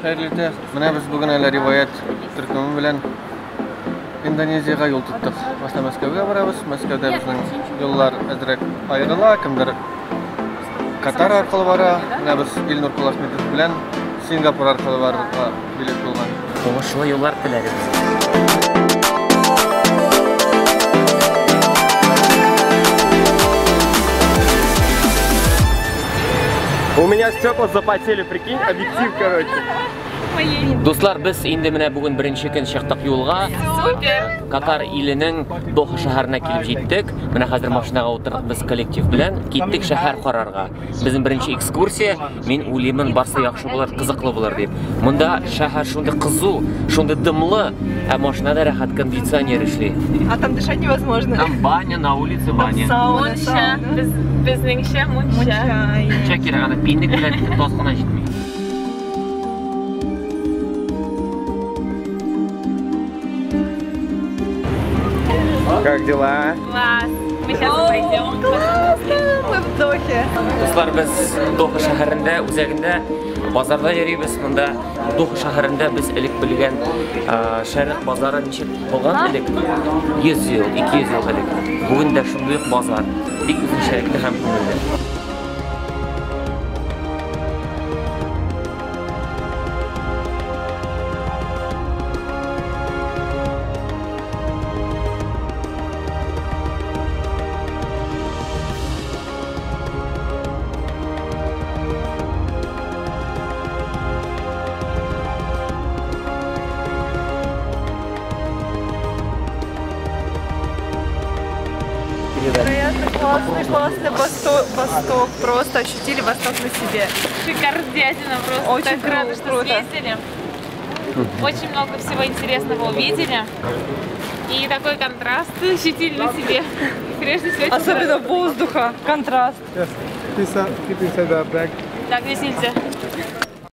Хәерле иртә. Менә без бүген әле Риваять төркеме белән Индонезиягә юл тоттык. Башта Мәскәүгә барабыз. Мәскәүдә безнең юллар әзрәк аерыла. Кемдер Катар аркылы бара. Менә без Илнур Кулахметов белән Сингапур аркылы барырга билет булган. Уңышлы юллар теләгез. У меня стекла запотели, прикинь, объектив, короче. Дуслар, без инде менә бүген беренче көн чыктык юлга. Супер! Катар иленең Доха шәһәренә килеп җиттек. Менә хәзер машинага утырдык без коллектив белән. Киттек шәһәр карарга. Безнең беренче экскурсия. Мин уйлыймын, барсы яхшы булыр, кызыклы булыр дип. Монда шәһәр шундый кызу, шундый дымлы, ә машинада рәхәт кондиционер эшли. А там дышать невозможно. Там баня, на улице баня. Сауна, Мунча. сауна. Безнеңчә мунча. Мунча. Мунча кирәк, аны пинник белән таз кына җитми. Как дела? Класс! Мы сейчас пойдем. Классно! Мы в Дохе. Дуслар, без Доха шәһәрендә, үзәгендә базарда йөрибез. Монда Доха шәһәрендә без элек белгән, Шәрык базары ничек булган элек? 100 ел, 200 ел элек. Бүген дә шундый ук базар. Бик үзенчәлекле һәм күңелле. Невероятно классный, классный Восток. Просто ощутили Восток на себе. Шикардятина просто. Очень так рада, что круто. Съездили. Очень много всего интересного увидели. И такой контраст ощутили на себе. Прежде всего, особенно воздуха, контраст. Так, здесь нельзя.